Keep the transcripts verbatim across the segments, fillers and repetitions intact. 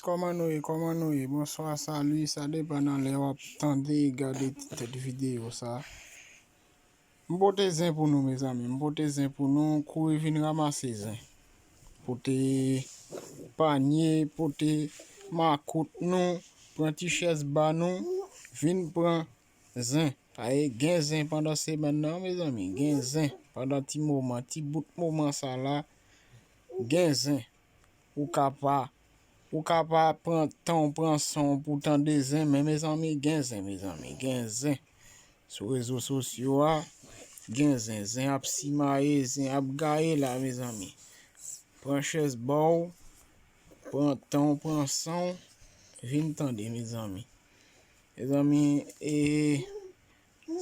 Kòman nou ye? Kòman nou ye? Bonswa, sali, sa depann nan lè w ap tande e gade tèt videyo sa. M pote zen pou nou, mezanmi. M pote zen pou nou. Kouri vin ranmase zen. Pote panye, pote makout nou, pran ti chèz ba nou, vin pran zen. Paske gen zen pandan semèn nan, mezanmi. Gen zen pandan ti moman, ti bout moman sa la. Gen zen. Ou ka pa, ou ka pa pran tan w pran san w pou w tande zen, men mezanmi, gen zen, mezanmi, gen zen. Sou rezo sosyo a, gen zen. Zen ap simaye, zen ap gaye la, mezanmi. Pran chèz ba w, pran tan w, pran san w, vin tande, mezanmi. Mezanmi, e,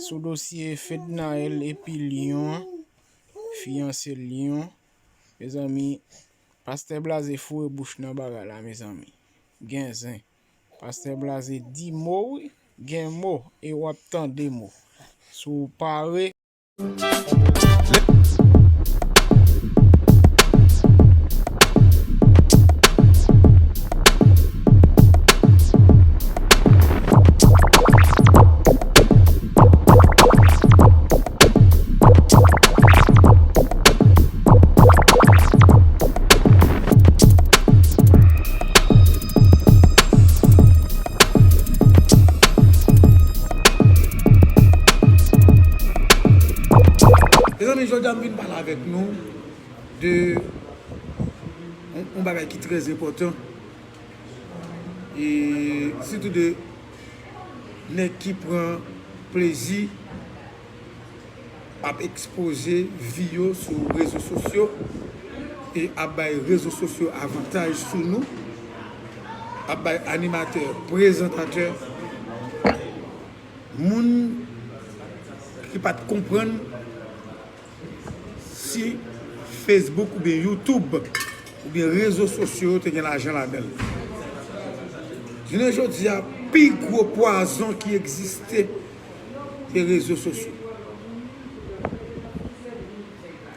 sou dosye Fednaelle epi Lion an, fiyanse Lion, mezanmi, Pastè Blaze foure bouch nan bagay la, mezanmi. Gen zen. Pastè Blaze di mo, wi, gen mo, e w ap tande mo. Si w pare. Mezanmi, jodi a m vin pale avèk nou de yon, yon bagay ki trè enpòtan. E sitou de nèg ki pran plezi ap ekspoze vi yo sou rezo sosyo e ap bay rezo sosyo avantaj sou nou, ap bay animatè, prezantatè, moun ki pa t konprann si Facebook oubyen YouTube oubyen rezo sosyo yo te gen lajan ladan l. Jounen jodi a, pi gwo pwazon ki egziste, se rezo sosyo.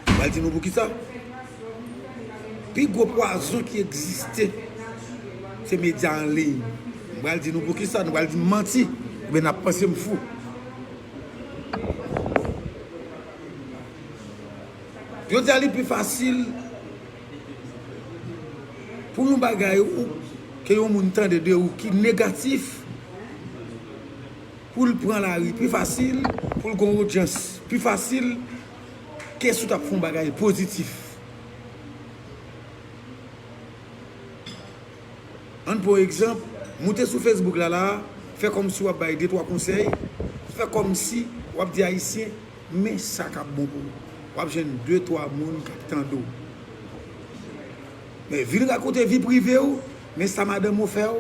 M pral di nou poukisa. Pi gwo pwazon ki egziste, se medya an liy. M pral di nou poukisa, nou pral di m manti, oubyen n ap panse m fou. Jodi a, li pi fasil pou yon bagay ou, ke yon moun tande de ou ki negatif, pou l pran lari pi fasil, pou l gen yon odyans pi fasil, ke si w t ap fè yon bagay pozitif. Ann pran yon egzanp, moute sou Facebook la la, fè kòmsi w ap bay de twa konsèy, fè kòmsi w ap di Ayisyen, men sa k ap bon pou ou. W ap jwenn de twa moun k ap tande w. Men vin rakonte vi prive w, men sa madanm ou fè w,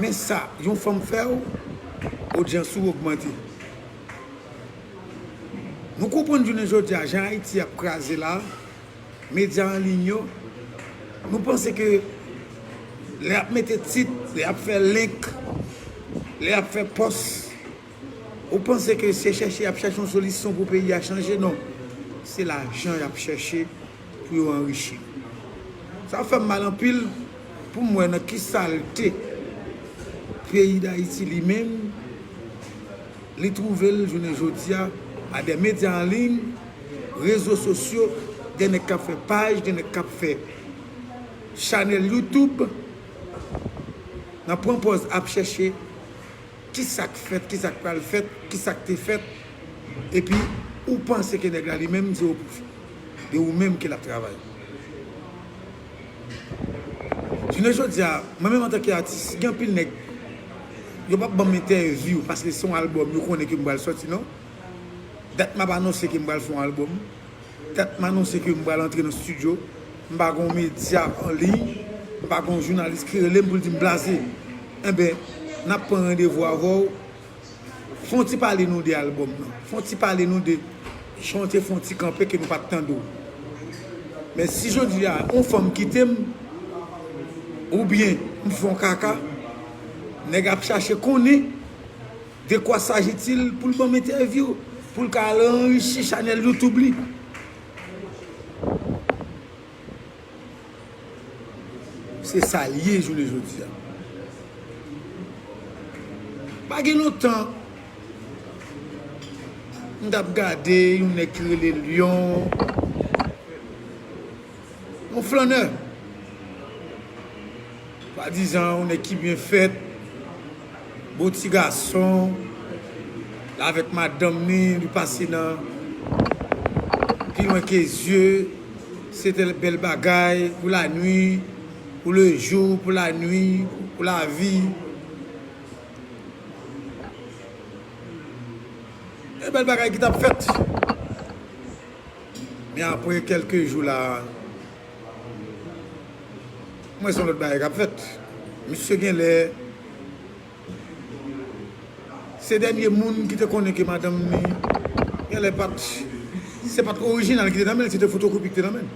men sa yon fanm fè w, odyans ou ogmante. Nou konprann jounen jodi a, jan Ayiti ap kraze la, medya an liy yo, nou panse ke lè y ap mete tit, lè y ap fè link, lè y ap fè pòs, ou panse ke se chèche y ap chèche yon solisyon pou peyi a chanje? Non. Se lajan y ap chèche pou yo anrichi. Sa fè m mal anpil pou m wè nan ki salte peyi Dayiti li menm li twouve l jounen jodi a, a de medya an liy, rezo sosyo, de nèg k ap fè paj, de nèg k ap fè chanèl YouTube, nan pran pòz ap chèche kisa k fèt, kisa k pral fèt, kisa k te fèt, epi ou panse ke nèg la li menm se opos-, de ou menm ke l ap travay. Jounen jodi a, mwen menm antanke atis, gen anpil nèg, yo p ap ban m entèvyou paske se yon albòm yo konnen ke m pral sòti, non. Dat m ap anonse ke m pral fè yon albòm, dat m anonse ke m pral antre nan estidyo, m pa gen yon medya an liy, m pa gen yon jounalis ki rele m pou l di m, Blaze, enben, n ap pran randevou avè w. Fè yon ti pale nou de albòm nan. Fè yon ti pale nou de jan w te fè yon ti kanpe ke nou pa t tande w. Men si jodi a, yon fanm kite m, oubyen m fè yon kaka, nèg ap chache konnen de quoi s'agit-il pou l ban m entèvyou, pou l ka al anrichi chanèl YouTube li. Se sa l ye jounen jodi a. Pa gen lontan, m t ap gade yon nèg ki rele Lyon, yon flannè. Swadizan, yon nèg ki byen fèt, bon ti gason, l avèk madanm ni, li pase nan pi lwen ke zye, se te bèl bagay pou lanwi, pou lejou, pou lanwi, pou lavi. E bèl bagay ki t ap fèt. Men apre kèlke jou la, mwen se yon lòt bagay k ap fèt. Misye genlè se dènye moun ki te konnen ke madanm ni genlè pa t, se pa t orijinal ki te nan men l, se te fotokopi ki te nan men l.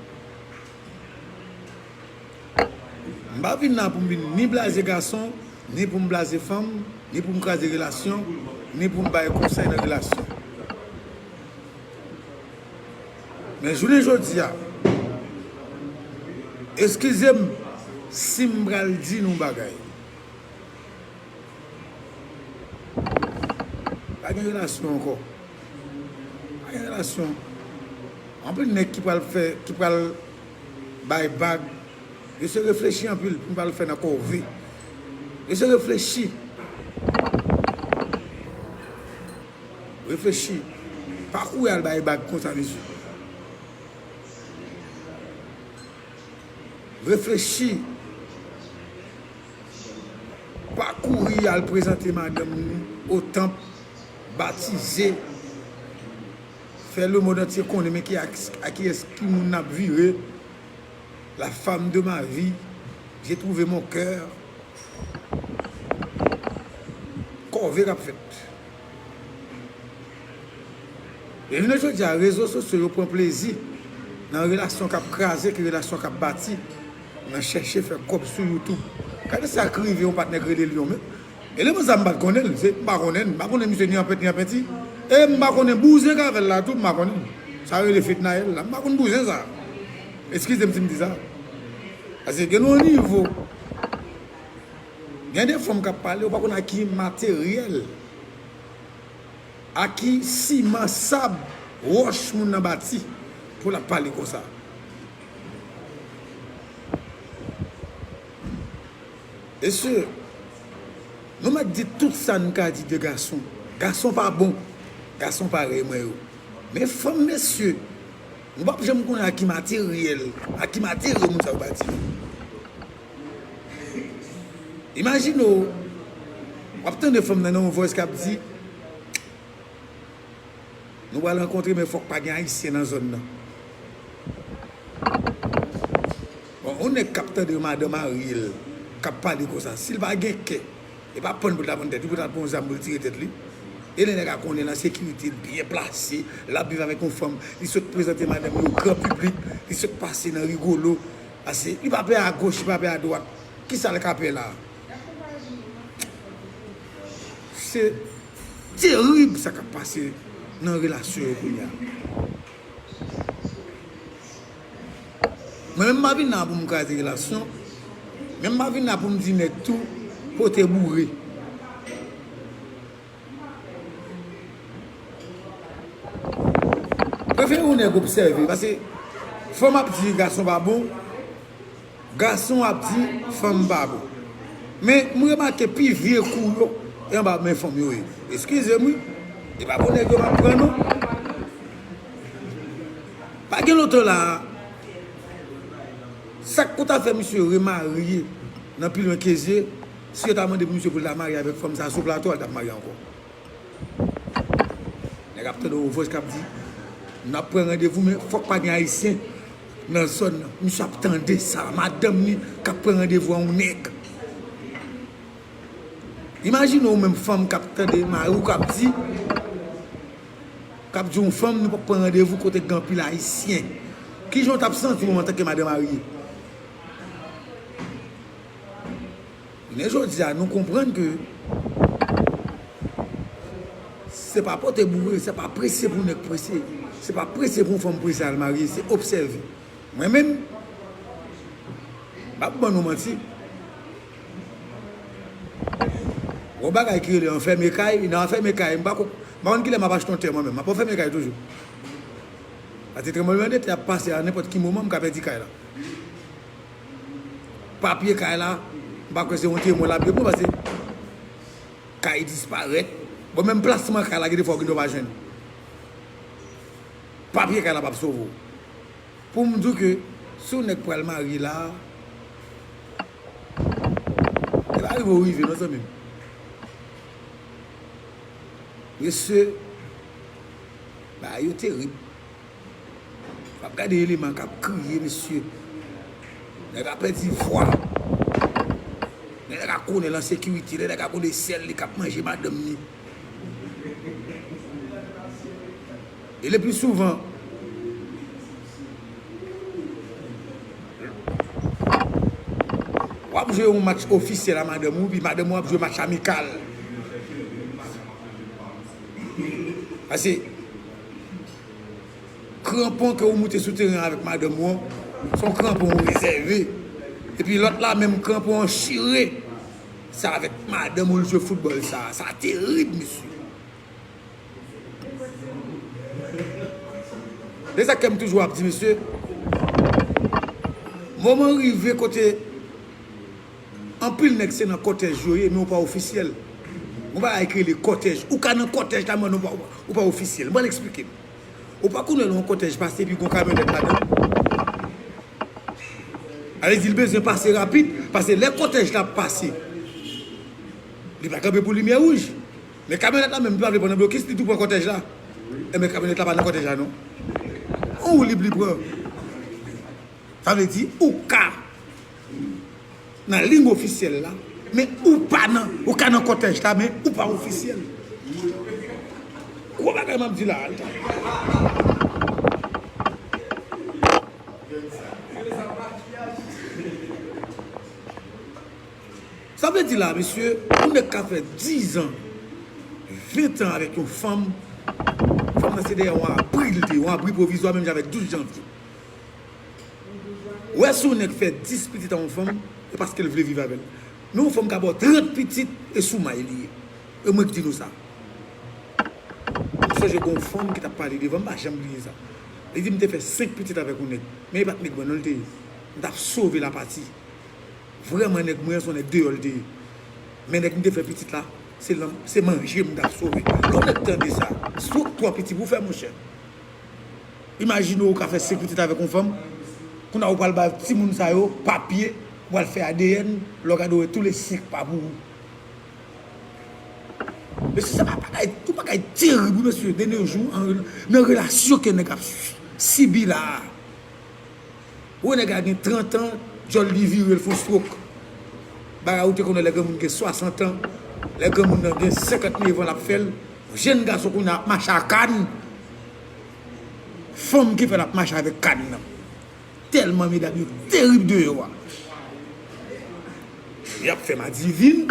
M pa vin la pou m vin ni blaze gason, ni pou m blaze fanm, ni pou m kraze relasyon, ni pou m bay konsèy nan relasyon. Men jounen jodi a, eskize m si m pral di nou bagay. Pa gen relasyon ankò. Pa gen relasyon. Anpil nèg ki pral fè, ki pral bay bag, yo se reflechi anpil pou m pral fè nan kòve. Yo se reflechi. Reflechi. Pa kouri al bay bag konsa, mesye. Reflechi. Pa kouri al prezante madanm ou o tanp, batize, fè lemonn antye konnen men ki ak, a kiyès ki moun n ap vire, la femme de ma vie, j'ai trouvé mon cœur. Kòve k ap fèt. E jounen jodi a, rezo sosyo yo pran plezi nan relasyon k ap kraze ke relasyon k ap bati, nan chèche fè kòb sou YouTube. Gade sa k rive yon patnè k rele Lyon, men eleman sa m pa t konnen l, se, m pa konnen l, m pa konnen misye ni an pent ni an penti, e m pa konnen bouzen k avè l la tou, m pa konnen l. Sa yo rele Fednaelle la, m pa konn bouzen sa. Eskize m si m di sa. Paske gen yon nivo, gen de fanm k ap pale, ou pa konn ak ki materyèl, ak ki siman, sab, wòch moun nan bati pou l ap pale konsa. Mesye, nou mèt di tout sa n ka di de gason. Gason pa bon. Gason pa renmen yo. Men fanm, mesye, nou p ap janm konnen ak ki materyèl, ak ki materyo moun sa yo bati. Imajine w, w ap tande fanm nan nan yon voice k ap di, nou pral rankontre, men fòk pa gen Ayisyen nan zòn nan. Bon, yon nèg k ap tande madanm mari l k ap pale konsa, si l pa gen kè, e pa pann pou l ta pann tèt li, pou l ta pran yon zam pou l tire tèt li. E lè nèg la konnen l an sekirite, l byen plase, l ap viv avèk yon fanm, li sot prezante madanm li o gran piblik, li sot pase nan Rigolo, pase, li pa pè agoch, li pa pè adwat. Kisa l ka pè la? Se terib sa k ap pase nan relasyon yo kounye a. Mwen menm m pa vin la pou m kraze relasyon, men m pa vin la pou m di nèg tou pote boure. Prefere yon nèg obsève, paske fanm ap di gason pa bon, gason ap di fanm pa bon. Men m remake pi vye kou yo, e anba men fanm yo ye. Eskize m wi, e pa pou nèg yo m ap pran non. Pa gen lontan la a, sa k pou ta fè misye remarye nan pi lwen ke zye, si yo ta mande pou misye pou l ta marye avèk fanm sa a sou plato a, l t ap marye ankò. Nèg ap tande yon vòs k ap di, n ap pran randevou, men fòk pa gen Ayisyen nan zòn nan. Misye ap tande sa, madanm ni k ap pran randevou a yon nèg. Imajine w menm fanm k ap tande mari w k ap di, k ap di yon fanm, nou p ap pran randevou kote k gen anpil Ayisyen. Kijan w t ap santi w antanke madan marye? Men jodi a, nou konprann ke se pa pote boure, se pa prese pou nèg prese, se pa prese pou yon fanm prese al marye, se obsève. Mwen menm, m p ap ban nou manti, Gon bagay ki rele anfème kay, nan anfème kay, m pa ko-, m pa konn kilè m ap achte yon tè mwen menm. M ap anfème kay toujou. Paske tranblemanntè ap pase a nenpòt ki moman, m ka pèdi kay la. Papye kay la, m pa kwè se yon temwen l ap ye pou mwen, paske kay disparèt. Bon, menm plasman kay la, gen de fwa w gen dwa pa jwenn. Papye kay la p ap sove w. Pou m di w ke si yon nèg pral marye la, e pa rive w rive non, zanmi m. Mesye, bagay yo terib. W ap gade eleman k ap kriye, mesye. Nèg ap pèdi vwa. Nèg ap konnen l an sekirite, nèg ap konnen sèl li k ap manje madanm li. E le pli souvan, w ap jwe yon match ofisyèl a madanm ou, epi madanm ou ap jwe match amikal. Paske kranpon ke ou moute sou teren avèk madanm ou an, se yon kranpon ou rezève. Epi lòt la menm kranpon an chire. Se avèk madanm ou l jwe foutbòl sa. Sa terib, mesye. Se sa ke m toujou ap di, mesye. Moman rive kote anpil nèg se nan kòtèj yo ye, men ou pa ofisyèl. Gon bagay ki rele kòtèj. Ou ka nan kòtèj la, men ou pa, ou pa ofisyèl. Ban m eksplike m. Ou pa konn lè yon kòtèj pase epi gon kamyonèt ladan l? Sa vle di l bezwen pase rapid, paske lè kòtèj la ap pase, li pa kanpe pou limyè wouj. Men kamyonèt la menm, li pa vle pran nan blokis, li tou pran kòtèj la. Enben, kamyonèt la pa nan kòtèj la, non. Yon woulib li pran. Sa vle di, ou ka nan liy ofisyèl la, men ou pa nan, ou ka nan kòtèj la, men ou pa ofisyèl. Gwo bagay m ap di la a. Sa vle di la, mesye, yon nèg ka fè diz an, ven an avèk yon fanm, fanm nan se dèyè yon abri l te ye, yon abri pwovizwa, menm jan avèk douz janvye. Ou wè, si yon nèg fè dis pitit a yon fanm, e paske l vle viv avè l. Men yon fanm ka ba w trant pitit, e sou may li ye. E mwen k di nou sa. M sonje gen yon fanm ki t ap pale devan m, m pa janm bliye sa. Li di m te fè senk pitit avèk yon nèg. Men e pa t nèg mwen non l te ye. M t ap sove lapati. Vrèman, nèg mwen an se yon nèg deyò l te ye. Men nèg m te fè pitit la, se lan-, se manje m t ap sove. Lè yon nèg tande sa, se twa pitit pou w fè, monchè. Imajine w ka fè senk pitit avèk yon fanm. Kounye a ou pral ba timoun sa yo papye, ou pral fè A D N, lè w gade w wè tou le senk pa pou ou. Mesye, se pa bagay, yon bagay terib, wi, mesye, de nos jours, an, nan relasyon ke nèg ap sibi la a. Ou wè nèg la gen trant an, djòl li vire, l fè yon strok. Bagay ou te konnen lè granmoun gen swasant an, lè granmoun nan gen senkant nèf an, l ap fè l. Jèn gason kounye a ap mache a kann. Fanm ki fè l ap mache avèk kann nan. Tèlman medam yo terib deyò a. Y ap fè madivin,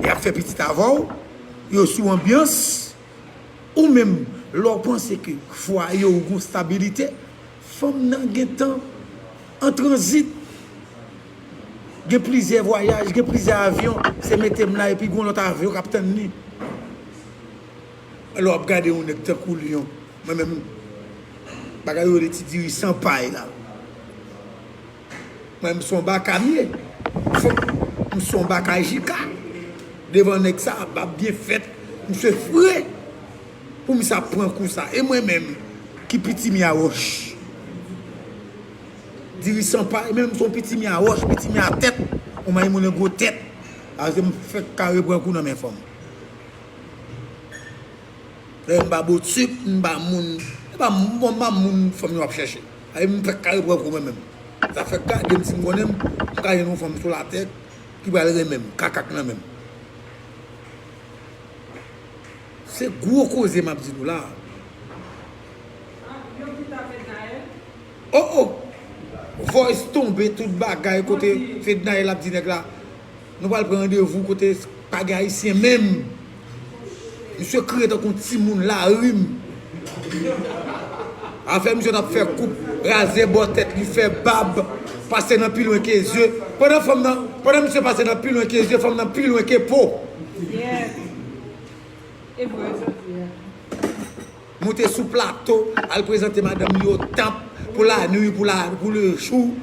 y ap fè pitit avè w, yo sou anbyans. Ou menm, lè w panse ke fwaye w gon stabilite, fanm nan gentan an tranzit. Gen plizyè vwayaj, gen plizyè avyon, se mete m la epi gon lòt avyon k ap tann li. Lè w ap gade yon nèg tankou lyon, mwen menm, bagay yo rele ti diri san pay la. Mwen, m se yon baka m ye. M se yon baka jika. Devan nèg sa, bab byen fèt. Misye fre. Pou misye ap pran kou sa. E mwen menm, ki pitimi a wòch. Diri san pay, men m se yon pitimi a wòch, pitimi a tèt. Yon maymoun gwo tèt. Aze m fèk kare pran kou nan men fanm. Lè m pa botip, m pa moun, e pa m, bon, m pa moun fanm yo ap chèche. Aye m fèk kare pran kou mwen menm. Sa fèk gade m, si m konnen m, m ka jwenn yon fanm sou latè ki pral renmen m, kakak nan men m. Se gwo koze m ap di nou la. Oh, oh! Voice tonbe, tout bagay, kote Fednaelle ap di nèg la, nou pral pran randevou kote pa gen ayisyen menm. Misye kriye tankou yon timoun lari m. Afè misye t ap fè koup, raze bò tèt li, fè bab, pase nan pi lwen ke zye. Pandan fanm nan, pandan misye pase nan pi lwen ke zye, fanm nan pi lwen ke po. Yeah. E vre, jodi a. Moute sou plato, al prezante madanm li o tanp pou lanwi, pou la, pou lejou,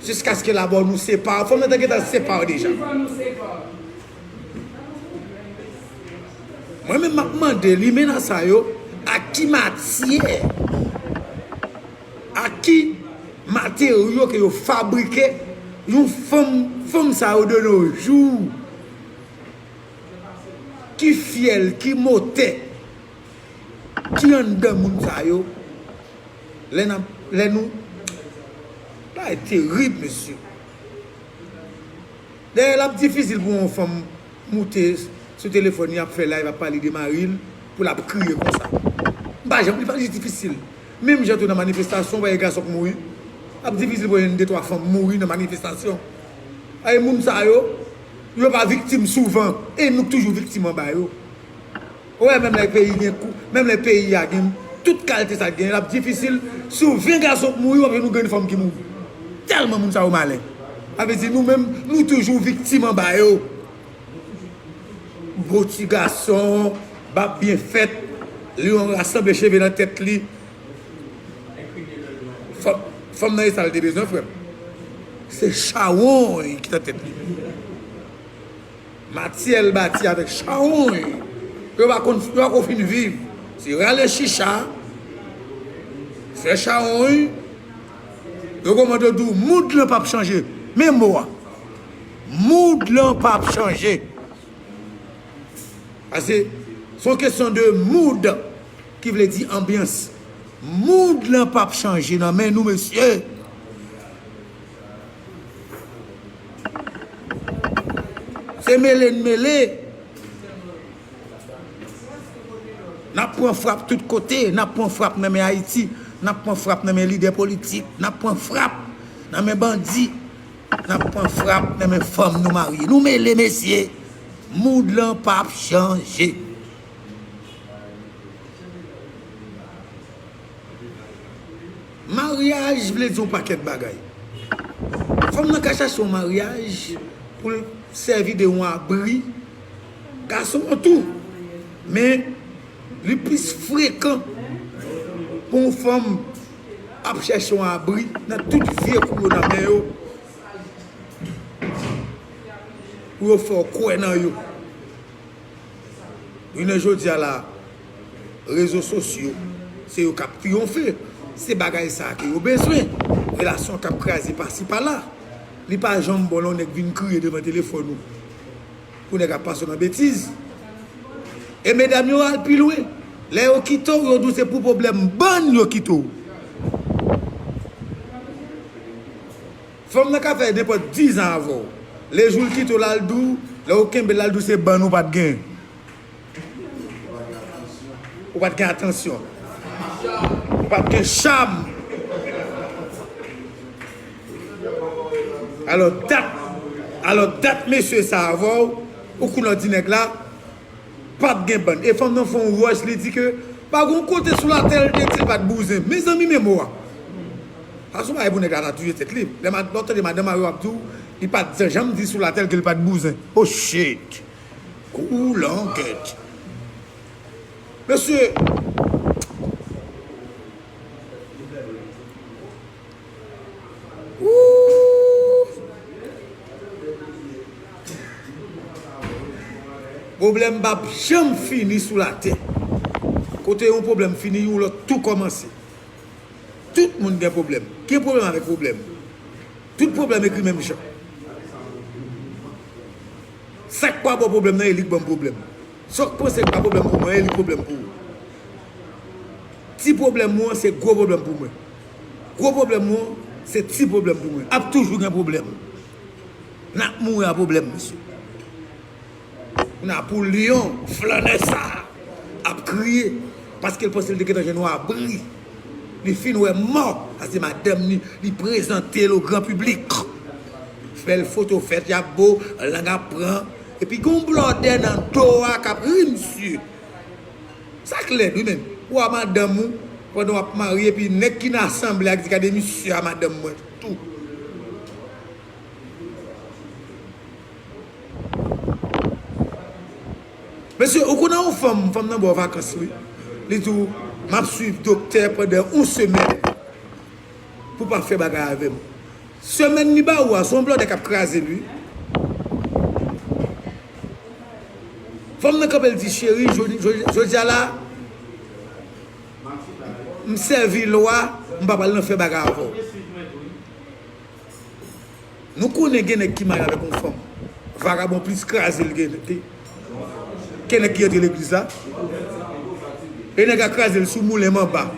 jiskaske labò nou separe. Fanm nan te gentan separe deja. Mwen menm m ap mande limena sa yo, ak ki matyè, ak ki materyo ke yo fabrike yon fanm, fanm sa yo de nos jours, ki fyèl, ki motè ki anndan moun sa yo, lè n ap, lè nou, bagay terib, mesye. Dayè, l ap difisil pou yon fanm moute sou telefòn li, ap fè live, ap pale de mari l, pou l ap kriye konsa. M pa janm, li pa jis difisil. Menm jan tou nan manifestasyon, w pa gen gason k mouri. L ap difisil pou yon de twa fanm mouri nan manifestasyon. Ay, moun sa yo, yo pa viktim souvan, e nou k toujou viktim anba yo. Ou wè, menm lè peyi gen kou, menm lè peyi a gen tout kalite sa k genyen, l ap difisil. Sou ven gason k mouri, w ap jwenn yon grenn fanm ki mouri. Tèlman moun sa yo malen. Sa vle di nou menm, nou toujou viktim anba yo. Bo ti gason, bab byen fèt, li yon rasanble cheve nan tèt li. Fanm, fanm nan e sa l te bezwen, frè m. Se chawony ki nan tèt li. Matyè l bati avèk chawony. Yo pa konn, yo pa konn fin viv. Se rale chicha, fè chawony. Yo kòmande w di w mood lan p ap chanje. Men mo a. Mood lan p ap chanje. Paske se yon kesyon de mood, ki vle di anbyans. Mood lan p ap chanje nan men nou, mesye. Se mele n mele. N ap pran frap tout kote. N ap pran frap nan men Ayiti. N ap pran frap nan men lidè politik. N ap pran frap nan men bandi. N ap pran frap nan men fanm nou marye. Nou mele, mesye. Mood lan p ap chanje. Maryaj vle di yon pakèt bagay. Fanm nan ka chache yon maryaj pou l sèvi de yon abri. Gason an tou. Men, li plis frekan pou yon fanm ap chèche yon abri nan tout vye kou yo nan men yo, pou yo fè w kwè nan yo. Jounen jodi a la, rezo sosyo, se yo k ap triyonfe. Se bagay sa a ke yo bezwen. Relasyon k ap kraze pasi pala. Li pa janm bon lè yon nèg vin kriye devan telefòn ou, pou nèg ap pase w nan betiz. E medam yo al pi lwen. Lè yo kite w, yo di w se pou pwoblèm bann yo kite w. Fanm nan ka fè nenpòt dizan avè w. Lejou l kite w la, l di w, lè w kenbe l la, l di w se bann ou pa t gen. Ou pa t gen atansyon. Ou pa t gen cham. Alò dat, alò dat mesye sa avè w, ou kounye a di nèg la, pa t gen bann. E fanm nan fè yon ròch, li di ke pa gen yon kote sou latè l te di l pa t bouzen. Mezanmi, men mo a. Sa se yon bagay pou nèg la ta touye tèt li. Lè w tande madanm mari w ap di w, li pa t janm di sou latè l ke l pa t bouzen. Oh shit! Koulangèt. Mesye. Ooh. Pwoblèm p ap janm fini sou latè. Kote yon pwoblèm fini, yon lòt tou kòmanse. Tout moun gen pwoblèm. Gen pwoblèm avèk pwoblèm. Tout pwoblèm ekri menm jan. Sa k pa ba w pwoblèm nan, e li k ban m pwoblèm. Sa w k panse k pa pwoblèm pou mwen, e li k pwoblèm pou ou. Ti pwoblèm ou an, se gwo pwoblèm pou mwen. Gwo pwoblèm ou an, se ti pwoblèm pou mwen. Ap toujou gen pwoblèm. N ap mouri a pwoblèm, mesye. Kounye a pou lyon, flannè sa a, ap kriye, paske l panse l te gentan jwenn yon abri. Li fin wè mò, sa se madanm li, li prezante l o gran piblik. Fè l foto fèt, y ap bo, lang ap pran. Epi gen yon blòdè nan do a k ap ri misye. Sa k lèd wi menm. Ou a madanm ou, pandan w ap marye, epi nèg ki nan asanble a k di gade misye a madanm mwen tou. Mesye, ou konnen yon fanm, fanm nan ba w vakans, wi. Li di w, "M ap swiv doktè pandan yon semèn pou w pa fè bagay avè m." Semèn li ba ou a, se yon blòdè k ap kraze l, wi. Fanm nan kanpe, l di, "Cheri, jodi, jodi, jodi a la, m sèvi lwa, m pa pral nan fè bagay avè w." Nou konnen gen nèg ki marye avèk yon fanm. Vagabon plis kraze l gen, ke, ke nèg ki antre legliz la. E nèg la kraze l sou moulen manba.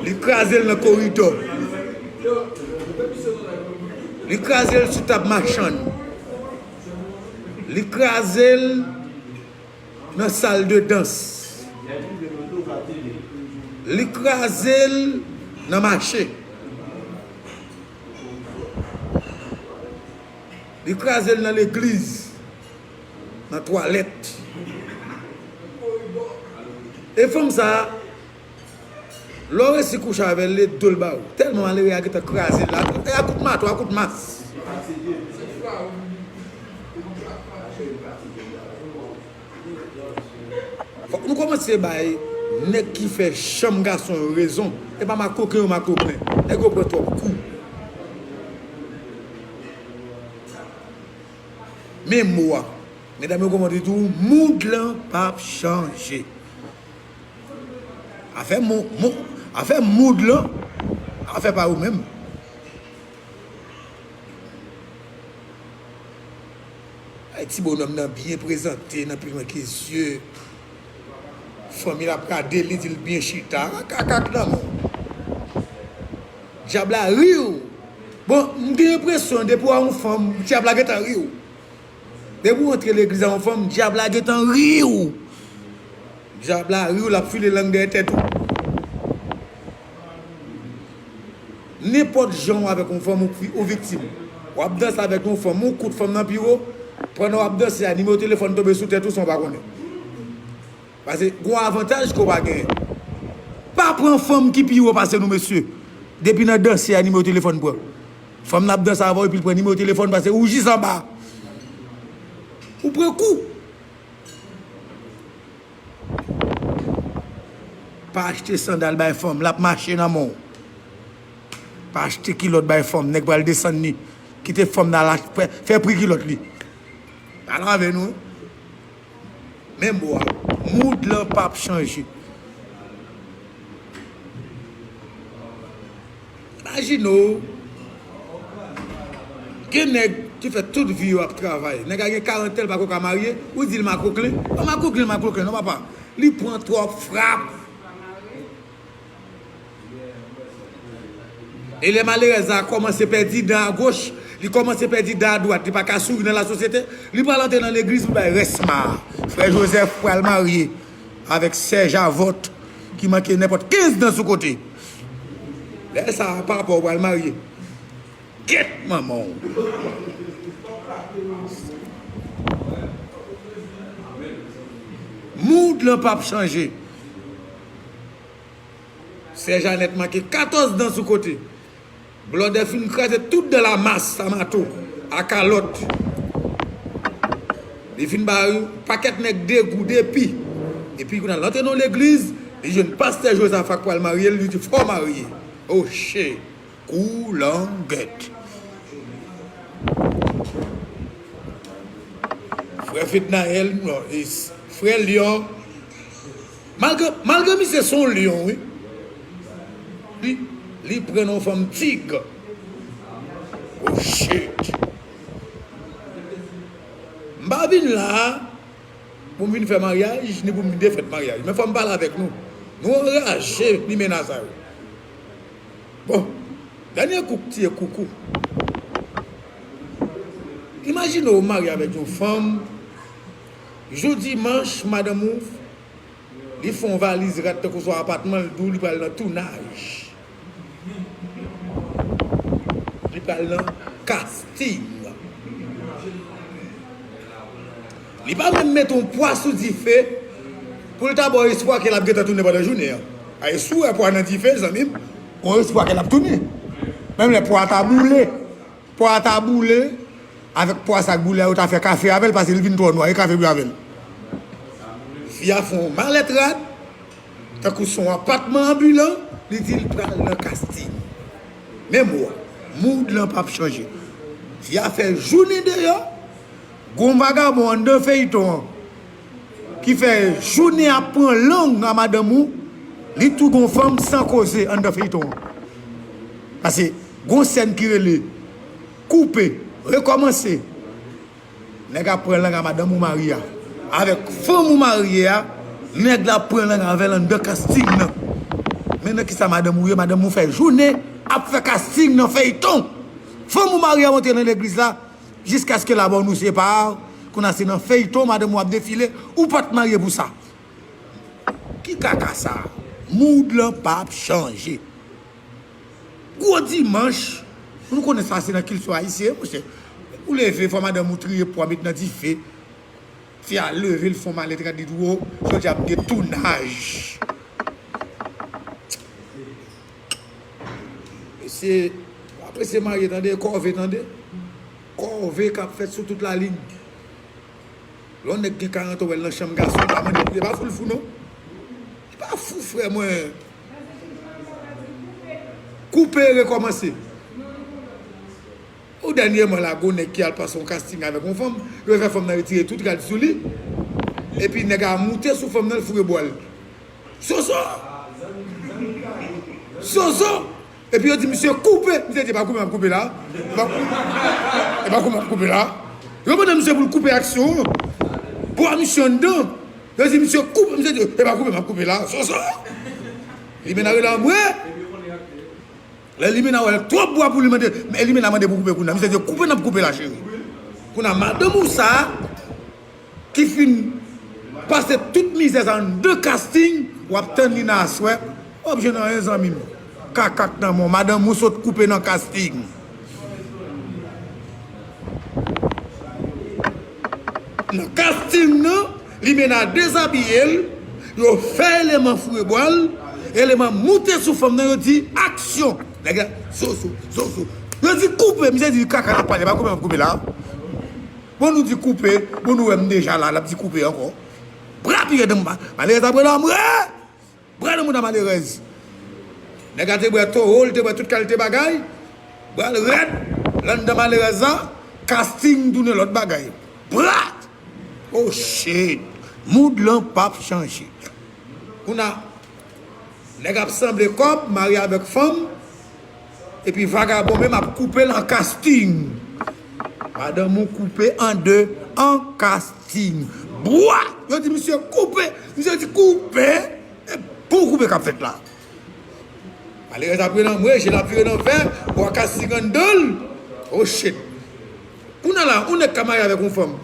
Li kraze l nan koridò. Li kraze l sou tab machann. Li kraze l nan sal de dans. Li kraze l nan mache. Li kraze l nan legliz, nan twalèt. E fanm sa a, lè w resi kouche avè l, li do l ba ou. Tèlman malere a gentan kraze l la. E a kout mato, a kout mas. Fòk nou kòmanse bay nèg ki fè chanm gason yo rezon. E pa makoken yo makoken. Nèg yo pran twòp kou. Men mo a. Medam yo kòmante tou, mood lan p ap chanje. Afè mo, mo, afè mood lan, afè pa ou menm. Ay, ti bonòm nan byen prezante, nan pil mwen ke zye. Fanmi l ap gade li, di l byen chita. Kakak nan men w. Dyab la ri w. Bon, m gen enpresyon, depi w a yon fanm, dyab la gentan ri w. Depi w antre legliz a yon fanm, dyab la gentan ri w. Dyab la ri w, l ap file lang dèyè tèt ou. Nenpòt jan w avèk yon fanm, ou, ou viktim. W ap danse avèk yon fanm, ou kout fanm nan pi wo, pandan w ap danse a, nimewo telefòn tonbe sou tèt ou san w pa konnen. Paske gon avantaj ke w pa genyen. Pa pran fanm ki pi wo pase nou, mesye. Depi nan danse a, nimewo telefòn pran. Fanm nan ap danse avè w, epi l pran nimewo telefòn, paske ou jis anba. Ou pran kou. Pa achte sandal bay fanm, l ap mache nan men w. Pa achte kilòt bay fanm, nèg pral desann li. Kite fanm nan la fè, fè pri kilòt li. Pa lave nou. Men mo a, mood lan p ap chanje. Imajine w, gen nèg ki fè tout vi yo ap travay. Nèg la gen karant an, li pako ka marye, ou di l makoklen. An makoklen, makoklen, non, papa. Li pran twòp frap. E lè malerèz la kòmanse pèdi dan agoch, li kòmanse pèdi dan adwat, li pa ka souri nan lasosyete, li pral antre nan legliz pou bay rès ma. Frè Jozèf pral marye avèk sè Javòt ki manke nenpòt kenz dan sou kote. Lè sa a, papa w pral marye. Gèt manman w. Mood lan p ap chanje. Sè Janèt manke katòz dan sou kote. Blòdè fin kraze tout dan lamas a mato, a kalòt. Li fin ba yon pakèt nèg degou, depi. Epi kounye a, l antre nan legliz, li jwenn pastè Jozafa k pral marye l, li di, "Fò w marye." Oh shit. Koulangèt. Frè Fednaèl, non, e s-, frè Lyon. Malgre, malgre misye se yon lyon, wi. Li, li pran yon fanm tig. Oh shit. M pa vin la a pou m vin fè maryaj, ni pou m vin defèt maryaj. Men fò m pale avèk nou. Nou anraje limena sa yo. Bon, dènye kou k tiye koukou. Imajine w marye avèk yon fanm, jou dimanch, madanm ou, li fè yon valiz rat tankou sou apatman, l di w li pral nan tounaj. Li pral nan kasting. Li pa menm mete yon pwa sou dife pou l ta ba w espwa ke l ap gentan tounen pandan jounen an. A, e si w wè pwa nan dife, zanmi m, gon espwa ke l ap tounen. Menm lè pwa a ta boule, pwa a ta boule, avèk pwa sa k boule a, yo ta fè kafe avè l, paske l vin twò nwa, e kafe pou yo avè l. Fi a fè yon malèt rad, tankou se yon apatman anbilan, li di l pral nan kasting. Menm mo a, mood lan p ap chanje. Fi a fè jounen deyò, gon vagabon anndan feyton an ki fè jounen ap pran lang a madanm ou, li tou gon fanm san koze anndan feyton an. Pase gon sèn ki rele koupe, rekòmanse. Nèg ap pran lang a madanm ou marye a. Avèk fanm ou marye a, nèg la ap pran lang avè l anndan kasting nan. Men nan kisa madanm ou ye? Madanm ou fè jounen ap fè kasting nan feyton. Fanm ou marye a monte nan legliz la, jiskaske la mò nou separe. Kounye a se nan feyton madanm ou ap defile, ou pa t marye pou sa. Ki kaka sa? Mood lan p ap chanje. Gwo dimanch, nou konnen sa se nan kilti ayisyen, monchè. Ou leve, fò madanm ou triye pwa, met nan dife. Fi a leve, l fè yon malèt rad, li di, "Wo, jodi a m gen tounaj." Mesye, apre se marye, tande, kòve, tande. Kòve k ap fèt sou tout lalin. Lè yon nèg gen karant an, w wè l nan chanm gason, pa mande, li pa fou, l fou, non. Li pa fou, frè mwen. Koupe, rekòmanse. Ou dènyèman la, gon nèg ki al pase yon kasting avèk yon fanm, yo fè fanm nan retire tout rad sou li, epi nèg a moute sou fanm nan, l foure bwa l. Soso! Soso! Epi yo di misye koupe, misye di, "E pa koupe m ap koupe la. E pa, e pa koupe m ap koupe la." Yo mande misye pou l koupe aksyon an. Bwa misye anndan. Yo di misye koupe, misye di, "E pa koupe m ap koupe la." Soso! Li mennen rele anmwe. Lè Limena wè l twòp bwa pou li mande, men Limena mande pou koupe kounye a. Misye di, "Koupe n ap koupe la, cheri." Kounye a, madanm ou sa a, ki fin pase tout mizè sa anndan kasting, w ap tann li nan aswè, w ap jwenn anyen, zanmi m. Kaka k nan men w, madanm ou sot koupe nan kasting. Nan kasting nan, Limena dezabiye l, yo fè eleman foure bwa l, eleman moute sou fanm nan, yo di, "Aksyon!" Nèg la, zozo, zozo. Yo di, "Koupe!" Misye di, "Kaka n ap pale, pa koupe m ap koupe la." Bon, nou di, "Koupe." Bon, nou wè m deja la, l ap di, "Koupe" ankò. Bra pi rèd, malerèz ap rele anmwe. Bra nan mouda malerèz. Nèg la te bwè towo, li te bwè tout kalite bagay. Bra l rèd, l anndan malerèz la, kasting tounen lòt bagay. Bra! Oh shit! Mood lan p ap chanje. Kounye a, nèg ap sanble kòb, marye avèk fanm, epi vagabon menm ap koupe l an kasting. Madanm ou koupe an de, an kasting. Bwa! Yo di misye koupe, misye di koupe. E bon koupe k ap fèt la. Malerèz ap rele anmwe, je l ap vire nan vè, bwa kasting anndan l. Oh shit. Kounye a la, yon nèg ka marye avèk yon fanm.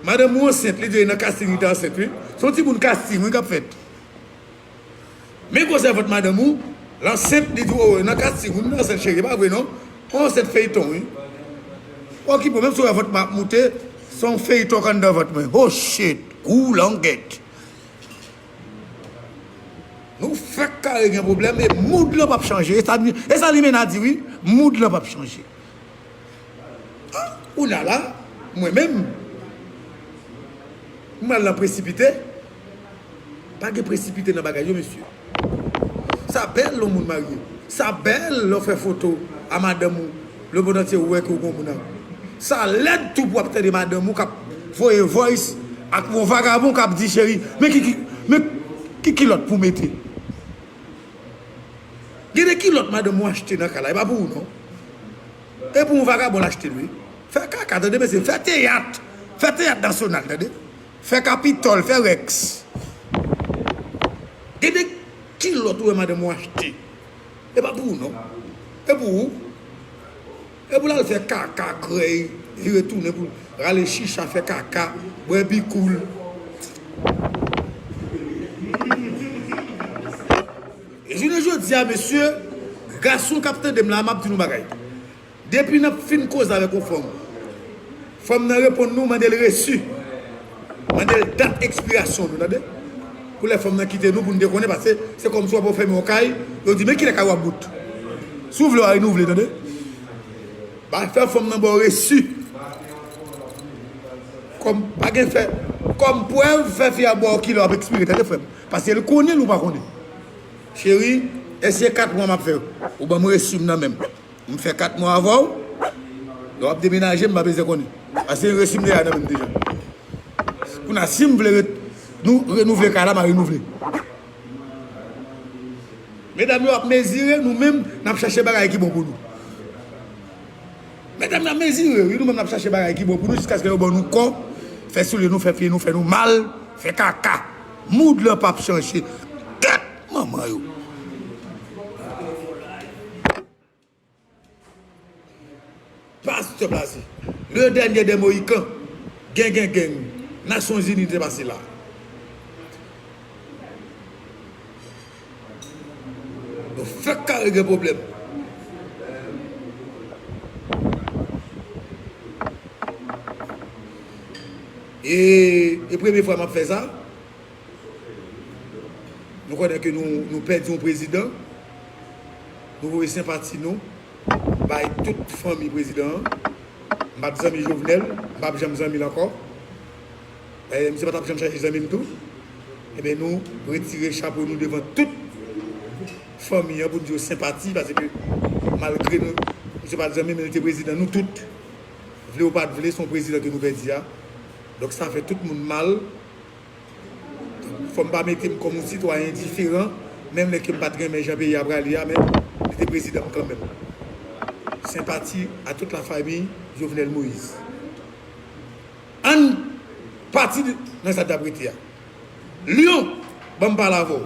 Madanm ou ansent, li di nan kasting li te ansent, wi. Se yon timoun kasting, wi, k ap fèt. Men gwosè vant madanm ou, l ansent, li di, "Oh, nan kasting, wi, m te ansent, cheri, e pa vre, non. Yon ansent feyton, wi." Okipe w, menm si w wè vant mwen ap moute, se yon feyton k anndan vant mwen. Oh shit, gou langèt. Nou fèk kare gen pwoblèm e mood lan p ap chanje. E sa, e sa Limena di wi, mood lan p ap chanje. Ah, kounye a la, mwen menm, m al nan presipite. Pa gen presipite nan bagay yo, mesye. Sa bèl lè yon moun marye. Sa bèl lè w fè foto a madanm ou, lemonn antye wè ke w gen yon moun avè l. Sa lèd tou pou w ap tande madanm ou k ap voye voice ak yon vagabon k ap di, "Cheri, men ki, ki, men ki kilòt pou w mete?" Gen de kilòt madanm ou achte nan kay la, e pa pou ou non. E pou yon vagabon l achte l, wi. Fè kaka, tande, mesye, fè teyat. Fè teyat nasyonal, tande. Fè Kapitòl, fè Rex. Gen de kilòt ou wè madanm ou achte. E pa pou ou non. E pou ou. E pou l al fè kaka, krèy, vire tounen pou l rale chicha, fè kaka, bwè bikoul. E jounen jodi a, mesye, gason k ap tande m la, m ap di nou bagay. Depi n ap fin koze avèk yon fanm, fanm nan reponn nou, mande l resi. Mande l dat ekspirasyon nou, tande. Pou lè fanm nan kite nou, pou n te konnen, paske se kòmsi w ap fèmen yon kay, yo di, "Men kilè kay w ap bout?" Si w vle, w a renouvle, tande. Ba fè fanm nan ba w resi. Kòm pa gen fè, kòm prèv fè fi a ba w kilè w ap ekspire, tande frè m. Paske l konnen l ou pa konnen. Cheri, èske kat mwa m ap fè? Ou ban m resi m nan men m. M fè kat mwa avè w. Lè w ap demenaje, m pa bezwen konnen. Paske resi m deja nan men m deja. Kounye a, si m vle ret-, nou renouvle kay la, m a renouvle. Medam yo ap mezire, nou menm, n ap chache bagay ki bon pou nou. Medam, n ap mezire, wi, nou menm, n ap chache bagay ki bon pou nou, jiskaske yo ban nou kò, fè soulye nou, fè pye nou, fè nou mal, fè kaka. Mood lan p ap chanje. Tèt manman yo. Pastè Blaze, le dernier des Mohicans, gang, gang, gang, Nasyonzini te pase la. Nou fèk kare gen pwoblèm. E, e premye fwa m ap fè sa. Nou konnen ke nou, nou pèdi yon prezidan. Nou voye senpati nou bay tout fanmi prezidan an. M pa t zanmi Jovenel, m p ap janm zanmi l ankò. Dayè, misye pa t ap janm chache zanmi m tou. Ebyen, nou retire chapo nou devan tout fanmi an pou n di yo senpati, paske malgre nou, misye pa t zanmi m, men li te prezidan nou tout. Vle ou pa t vle, se yon prezidan ke nou pèdi a. Donk, sa fè tout moun mal. Fò m pa mete m kòm yon sitwayen diferan, menm lè ke m pa t renmen jan peyi a prale a, men li te prezidan m kanmenm. Senpati a tout la famiy Jovenel Moïse. Ann pati nan sa n t ap rete a. Lyon, ban m pale avè w.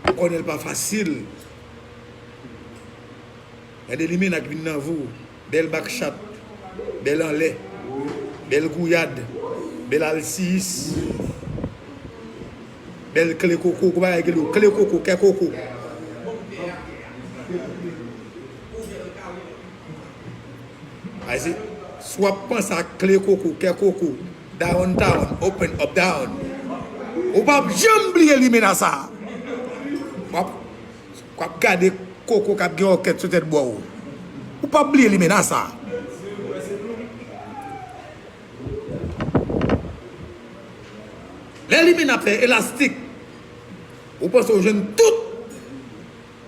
M konnen l pa fasil. Gade limena k vin nan vou. Bèl bakchat. Bèl anlè. Bèl gouyad. Bèl alsiyis. Bèl kle koko. Kou bagay kle, kle koko, kè koko. Ayisyen, si w ap panse ak kle koko, kè koko, downtown, open up down, ou p ap janm bliye limena sa a. W ap, w ap gade koko k ap gen òkèt sou tèt bò w. Ou p ap bliye limena sa a. Lè limena ap fè elastik, ou panse w jwenn tout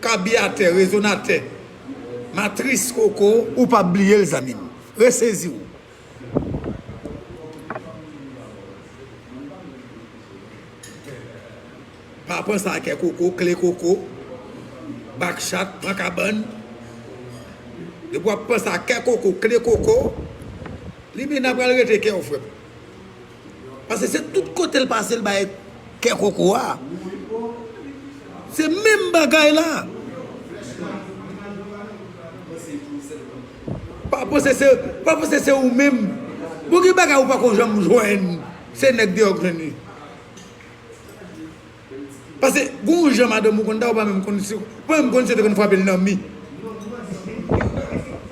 kabiyatè, rezonatè, matris koko, ou p ap bliye l, zanmi m. Resezi w. Pa panse a kè koko, kle koko, bakchat, pran kabann. Depi w ap panse a kè koko, kle koko, limena pral rete kè w, frè m. Paske se tout kote l pase, l bay kè koko a. Se menm bagay la. Pa panse se, pa panse se ou menm. Bon, gen bagay ou pako janm jwenn. Se nèg deyò k jwenn li. Paske gon jan madanm ou konn ta, ou pa menm konn si, ou pa menm konn si yo te konn frape l nan mi.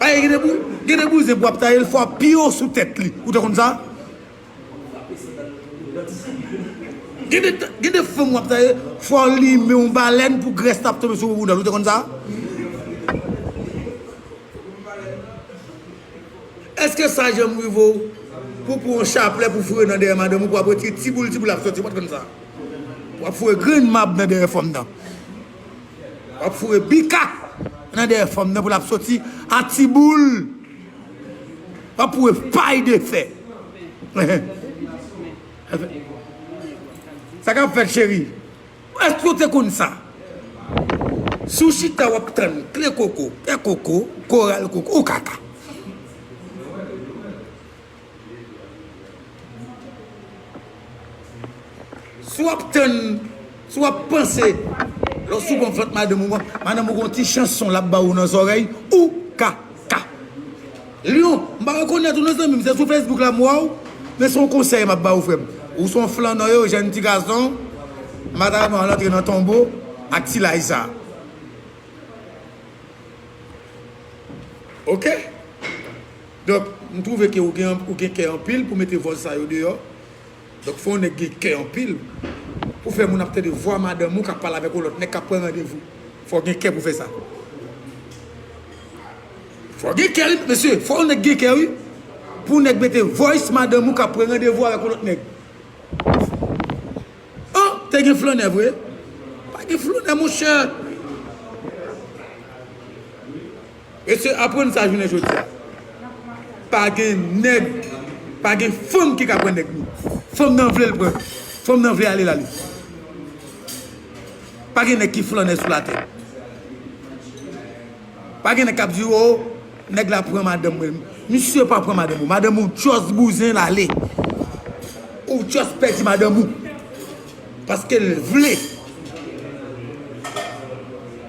Ay, gen de bou-, gen de bouzen pou w ap taye l, fò w ap piye w sou tèt li. Ou te konn sa? Gen de, gen de fanm w ap taye, fò w limen yon balèn pou grès la ap tonbe sou bouboun nan. Ou te konn sa? Èske sa janm rive w pou w pran yon chaplè pou w foure nan dèyè madanm ou, pou w ap retire ti boul, ti boul ap soti? Ou pa t konn sa? W ap foure grenn mab nan dèyè fanm nan. W ap foure bika nan dèyè fanm nan pou l ap soti a ti boul. W ap foure pay de fè. Sa k ap fèt, cheri? Èske w te konn sa? Si w chita, w ap tann kle koko, kè koko, koral koko, ou kaka. Si w ap tann, si w ap panse, lè w sou bon vant madanm ou, madanm ou gon ti chanson l ap ba ou nan zòrèy, ou kaka. Lyon, m pa rekonèt ou non, zanmi m, se sou Facebook la m wè w, men se yon konsèy m ap ba ou, frè m. Ou se yon flannè, yon jèn ti gason, m pa ta renmen w al antre nan tonbo ak ti laj sa. Oke? Donk, m twouve ke ou gen, ou gen kè anpil pou mete vòz sa yo deyò. Donk, fò yon nèg gen kè anpil pou fè moun ap tande vwa madanm ou k ap pale avèk yon lòt nèg k ap pran randevou. Fò w gen kè pou fè sa. Fò gen kè, wi, mesye. Fò yon nèg gen kè, wi. Pou yon nèg mete voice madanm ou k ap pran randevou avèk yon lòt nèg. An, te gen flannè vre. Pa gen flannè, monchè. Mesye, aprann sa jounen jodi a. Pa gen nèg, pa gen fanm ki ka pran nèg nou. Fanm nan vle l pran. Fanm nan vle ale l ale. Pa gen nèg ki flannè sou latè. Pa gen nèg k ap di, "O, nèg la pran madanm mwen." Misye pa pran madanm ou. Madanm ou just bouzen l ale. Ou just pèdi madanm ou. Paske l vle.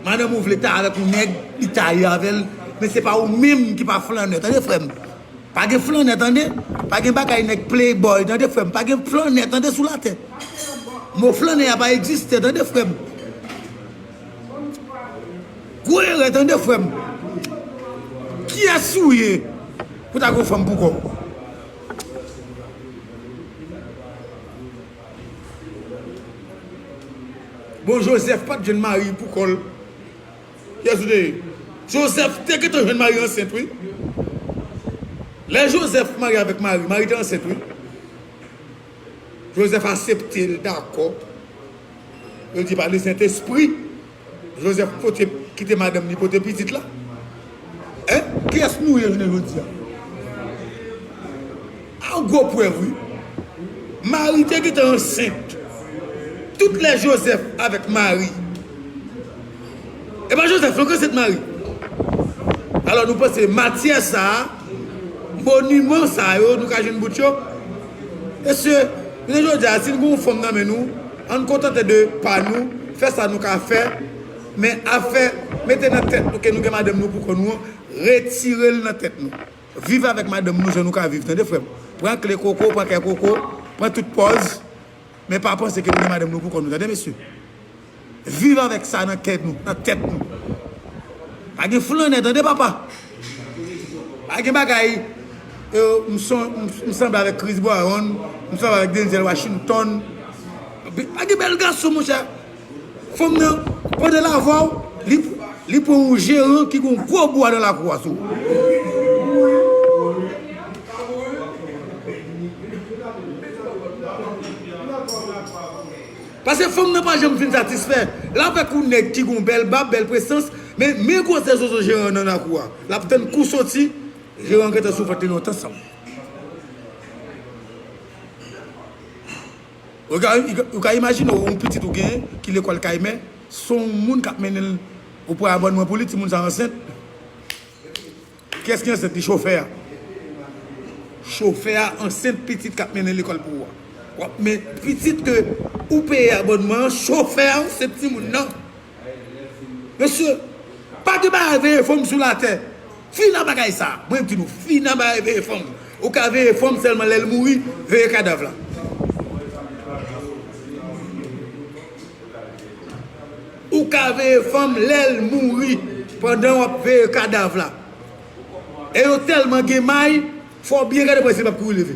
Madanm ou vle ta avèk yon nèg, li ta ye avè l. Men se pa ou menm ki pa flannè. Tande, frè m. Pa gen flannè, tande. Pa gen bagay nèg playboy, tande, frè m. Pa gen flannè, tande, sou latè. Mo flannè a pa egziste, tande, frè m. Gwo erè, tande, frè m. Kiyès ou ye pou ta gen yon fanm pou kò w? Bon, Jozèf pa t jwenn Mari pou kò l. Kiyès ou te ye? Jozèf te gentan jwenn Mari ansent, wi. Lè Jozèf marye avèk Mari, Mari te ansent, wi. Jozèf aksepte l, dakò. Yo di pa Lesentespri. Jozèf pote, kite madanm li pote pitit la. Hein? Kiyès nou ye jounen jodi a? A yon gwo prèv, wi. Mari te gentan ansent. Tout lè Jozèf avèk Mari. E pa Jozèf non k ansent Mari. Alò, nou panse matyè sa a, moniman sa yo, nou ka jwenn bout yo? Mesye, jounen jodi a, si n gen yon fanm nan men nou, ann kontante de pa nou, fè sa nou ka fè, men afè mete nan tèt nou ke nou gen madanm nou pou kò nou an, retire l nan tèt nou. Viv avèk madanm nou jan nou ka viv, tande, frè m. Pran kle koko, pran kè koko, pran tout pòz, men pa panse ke nou gen madanm nou pou kò nou, tande, mesye. Viv avèk sa nan kè nou, nan tèt nou. Pa gen flannè, tande, papa. Pa gen bagay, euh, m son, m, m sanble avèk Chris Brown, m sanble avèk Denzel Washington. Pa gen bèl gason, monchè. Fanm nan, pandan l avè w, li, li pran yon jeran ki gen yon gwo bwa nan lakou a sou ou. Paske fanm nan pa janm fin satisfè. L avèk yon nèg ki gen yon bèl bab, bèl prezans, men, men gwosè zozo jeran nan lakou a. L ap tann kou soti, jeran gentan sou vant li lontan sanm. Ou ka, ou ka imajine w, yon pitit ou gen ki lekòl Kaymen, se yon moun k ap mennen l, ou pran abònman pou li, timoun sa ansent. Kiyès ki ansent li? Chofè a. Chofè a ansent pitit k ap mennen lekòl pou ou a. W ap men pitit ke ou peye abònman an, chofè a ansent timoun nan. Mesye, pa gen bagay veye fanm sou latè. Fin a bagay sa. Mwen di nou, fin a bagay veye fanm. Ou ka veye fanm sèlman lè l mouri, veye kadav la. Ou ka veye fanm lè l mouri pandan w ap veye kadav la. E yo tèlman gen may, fò w byen gade pou wè si l p ap kouri leve.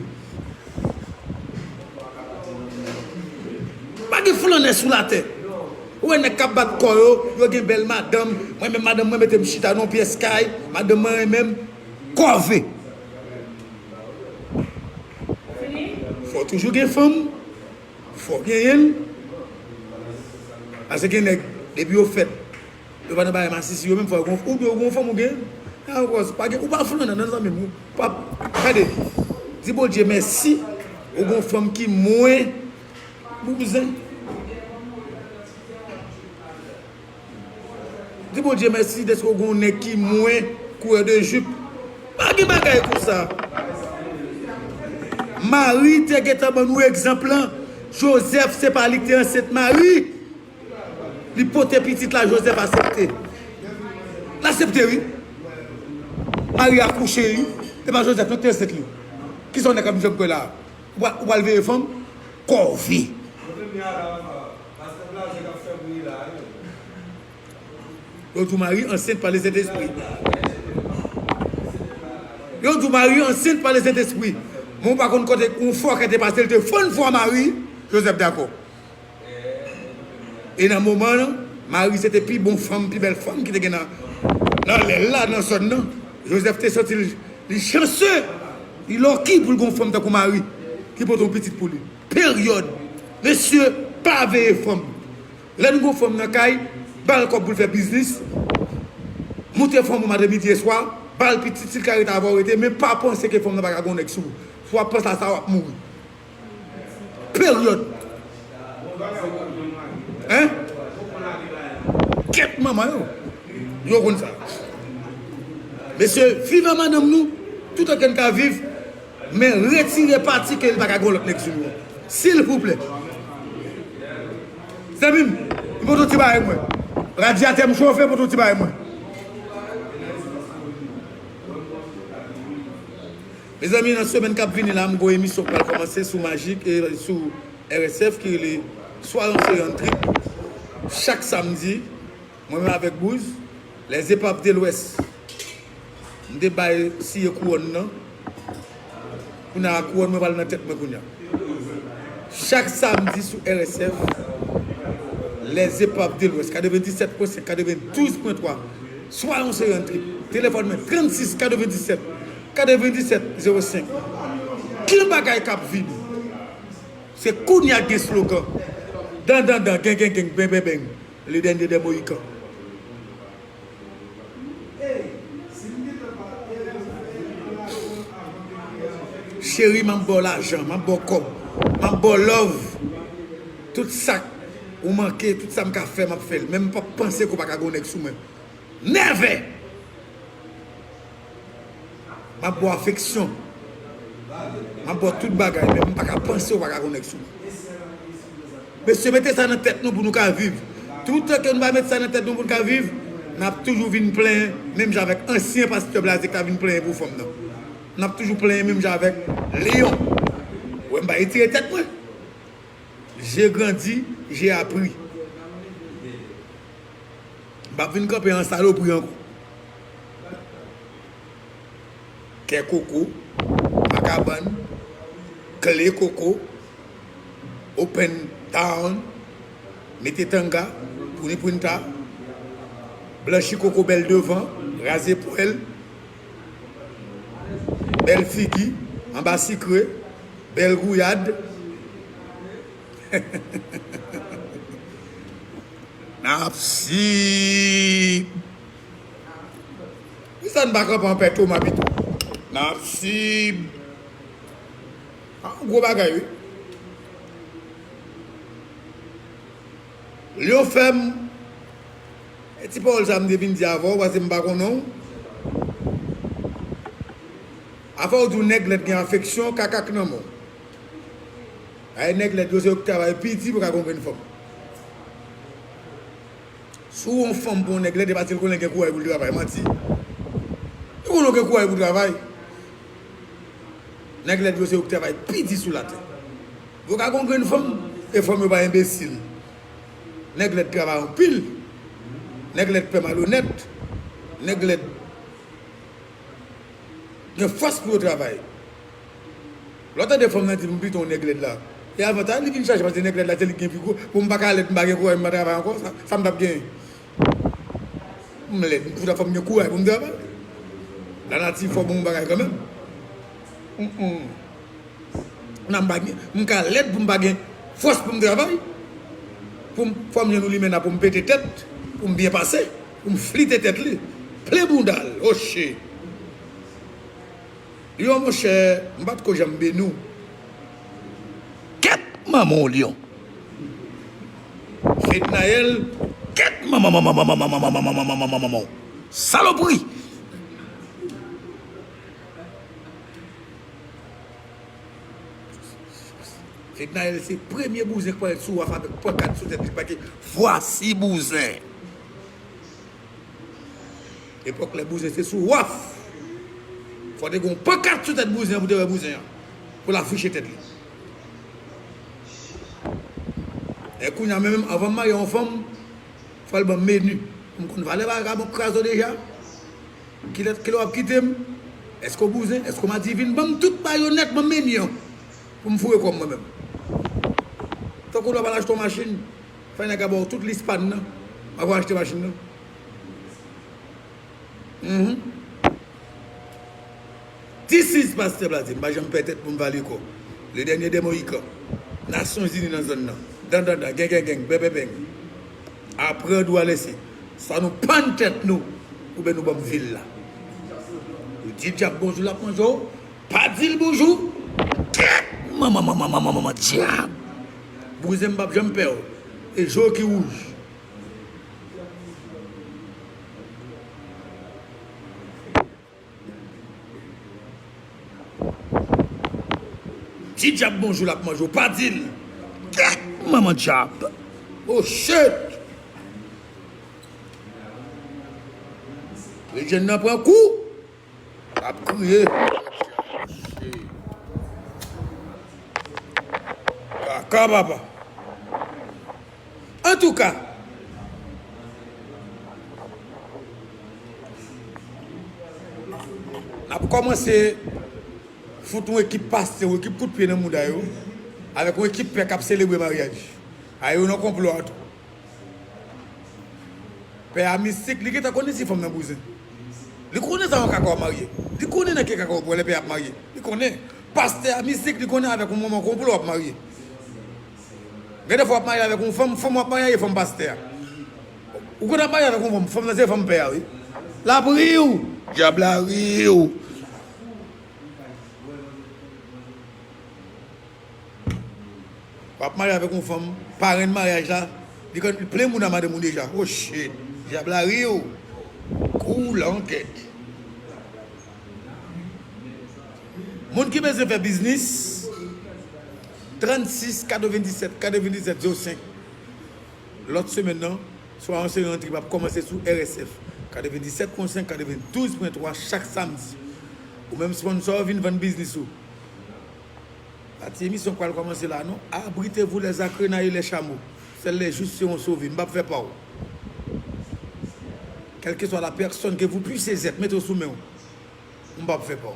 Pa gen flannè sou latè. Ou wè nèg k ap bat kò yo, yo gen bèl madanm. Mwen menm madanm mwen mete m chita nan yon pyès kay, madanm mwen renmen m, kòve. Fò toujou gen fanm, fò genyen l. Paske gen nèg, depi yo fèt, yo pa nan bagay masisi, yo menm fò yo gon, ou dwe gon fanm ou gen. A, ou pa gen, ou pa flannè nan zanmi m, ou pa, gade, di Bondye mèsi, ou gon fanm ki mwen bouzen. Di Bondye mèsi dèske w gen yon nèg ki mwen kourè de jip. Pa gen bagay konsa. Mari te gentan ban nou egzanp lan. Jozèf, se pa li ki te ansent Mari. Li pote pitit la, Jozèf aksepte. L aksepte, wi. Mari akouche, wi. E pa Jozèf non ki te ansent li. Kisa yon nèg ap janm kwè la? Ou pral, ou pral veye fanm? Kòve. Yo di w Mari ansent pa Lesentespri. Yo di w Mari ansent pa Lesentespri. Men w pa konn kote yon fòkè te pase, l te fann fò a Mari, Jozèf dakò. E nan moman an, Mari se te pi bon fanm, pi bèl fanm ki te gen nan, nan lè l la, nan zòn nan. Joseph te santi l, li chanse, li lucky pou l gen yon fanm tankou Marie ki pote yon pitit pou li. Peryòd. Mesye, pa veye fanm. Lè nou gen yon fanm nan kay, ba l kòb pou l fè biznis, moute fanm ou maten, midi e swa, ba l pitit, si l ka rete avè w, rete, men pa panse ke fanm nan pa ka gen yon nèg sou ou. Si w ap panse a sa, w ap mouri. Peryòd. Hein? Kèt manman yo. Yo konn sa. Mesye, viv a madanm nou, toutan ke n ka viv, men retire pati ke l pa ka gen lòt nèg sou nou an. Silvouplè. Zanmi m, m pote yon ti bagay mwen. Radyatè m chofe, pote yon ti bagay mwen. Mezanmi, nan semèn k ap vini la, m gon emisyon k pral kòmanse sou Magik e sou R S F ki rele Soyons Serieux Trip. Chak samdi, mwen menm avèk Bouz, Les Épaves de l'Ouest. M te bay siye kouwòn nan. Kounye a kouwòn mwen pral nan tèt mwen kounye a. Chak samdi sou R S F, Les Épaves de l'Ouest, katrevenndisèt pwen senk, katrevendouz pwen twa, Soyons Serieux Trip. Telefòn mwen, trannsis katrevenndisèt katrevenndisèt zewo senk. Gen bagay k ap vini. Se kounye a gen slogan. Dan, dan, dan, gen, gen, gen, ben, ben, ben. Le dernier des Mohicans. Cheri, m ap ba w lajan, m ap ba w kòb, m ap ba w love. Tout sa ou manke, tout sa m ka fè, m ap fè l. Men m p ap panse ke w pa ka gen yon nèg sou mwen. Never! M ap ba w afeksyon. M ap ba w tout bagay, men m pa ka panse w pa ka gen yon nèg sou mwen. Mesye, mete sa nan tèt nou pou nou ka viv. Toutan ke nou pa met sa nan tèt nou pou nou ka viv, n ap toujou vin plenyen, menm jan avèk ansyen pastè Blaze k ta vin plenyen pou fanm nan. N ap toujou plenyen menm jan avèk Leyon. Ou wè m pa retire tèt mwen. J'ai grandi, j'ai appris. M p ap vin kanpe an salopri ankò. Kè Koko, Makabann, Kle Koko, Open Town, mete tanga, pouni pwinta, blanchi koko bèl devan, raze pwèl, bèl figi, anba sikre, bèl gouyad. N ap sib. Poukisa n pa kanpe an pè Toma pito? N ap sib. A, gwo bagay, wi. Lyon fè m. E ti pawòl sa m te vin di avè w, paske m pa konnen w. Afè w di w nèg lèd gen afeksyon, kaka k nan men w. Ay, nèg lèd yo, se yo k travay pi di pou ka gon grenn fanm. Si w yon fanm pou yon nèg lèd, e paske l konnen gen kouraj pou l travay, manti. Li konnen w gen kouraj pou w travay. Nèg lèd yo, se yo k travay pi di sou latè. Yo ka gon grenn fanm, e fanm yo pa enbesil. Nèg lèd travay anpil. Nèg lèd pè malonèt. Nèg lèd gen fòs pou yo travay. Lè w tande fanm nan di m pito yon nèg lèd la. E avantaj li vin chaje paske nèg lèd la se li ki gen pi gwo. Bon, m pa ka lèd, m pa gen kouraj, m pa travay ankò. Sa, sa m t ap genyen? M lèd, m foutan fò m gen kouraj pou m travay. Lanati fè w bon bagay kanmenm. Mm, mm. Nan m pa gen, m ka lèd pou m pa gen fòs pou m travay. Pou m, fò m jwenn yon limena pou m pete tèt, pou m byen pase, pou m flite tèt li. Plen bounda l, oche. Yo, monchè, m pa t ko janm beni w. Kèt manman w, Lyon. Fednaelle, kèt manman, manman, manman, manman, manman, manman, manman, manman, manman w. Salopri! Fednaelle se premye bouzen k parèt sou waf avèk pankad sou tèt li, pake, "Voici bouzen." Epòk lè bouzen se sou waf. Fò te gen yon pankad sou tèt bouzen an pou te wè bouzen an. Pou l afiche tèt li. E kounye a menm, anvan m marye yon fanm, fò l ban m meni. M konn valè vagabon krazo deja. Kilè, kilè w ap kite m? Èske w bouzen? Èske w madivin? Ban m tout bagay yo nèt, ban m meni an. Pou m foure kò m mwen menm. Tankou lè w pral achte yon machin, fè nèg la ba w tout lis pa n nan, avan w achte machin nan. Mhm. This is Pastè Blaze, m pa janm pè tèt pou m vale kò. Le dènye de Mohikan. Nasyonzini nan zòn nan. Dan, dan, dan, gen, gen, gen, beng, beng, beng. Apre dwa lese. Swa nou pann tèt nou, oubyen nou ban m vil la. Ou di dyab bonjou, l ap manje w. Pa di l bonjou. Kèt! Manman, manman, manman, manman, dyab! Bouzen m p ap janm pè w. E je w ki wouj. Di dyab bonjou, l ap manje w. Pa di l. Kèt! Manman dyab! Oh shit! Lejèn nan pran kou. L ap kriye. Kaka papa. Antouka, n ap kòmanse fout yon ekip pastè, yon ekip kout pye nan mouda yo, avèk yon ekip pè k ap selebre maryaj. A yo nan konplo a tou. Pè a mistik, li gentan konnen si fanm nan bouzen. Li konnen sa yon kaka w ap marye. Li konnen nan ki kaka w pran lè pè a ap marye. Li konnen. Pastè a mistik, li konnen avèk yon manman konplo w ap marye. Gen de fwa w ap marye avèk yon fanm, fanm w ap marye a e fanm pastè a. Ou konn ap marye avèk yon fanm, fanm nan se fanm pè a, wi. L ap ri w. Dyab la ri w. W ap marye avèk yon fanm, parenn maryaj la, li konn plen moun a madanm ou deja. Oh shit, dyab la ri w. Kou lankèt. Moun ki bezwen fè biznis, trannsis, katrevenndisèt, katrevenndisèt, zewo senk. Lòt semèn nan, swa yon seri antre m ap kòmanse sou R S F, katrevenndisèt pwen senk, katrevendouz pwen twa chak samdi. Ou menm sponsor, vin vann biznis ou. Pa ti emisyon k pral kòmanse la non. Abritez-vous les acrenayes et les chameaux. Seuls les justes seront sauvés. M p ap fè pa w. Quelle que soit la personne que vous puissiez être, mete w sou men w. M p ap fè pa w.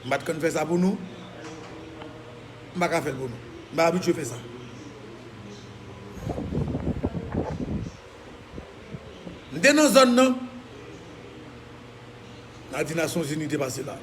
M pa t konn fè sa pou nou. M pa ka fè l pou nou. M pa abitye fè sa. M te nan zòn nan. N a di Nasyonzini te pase la.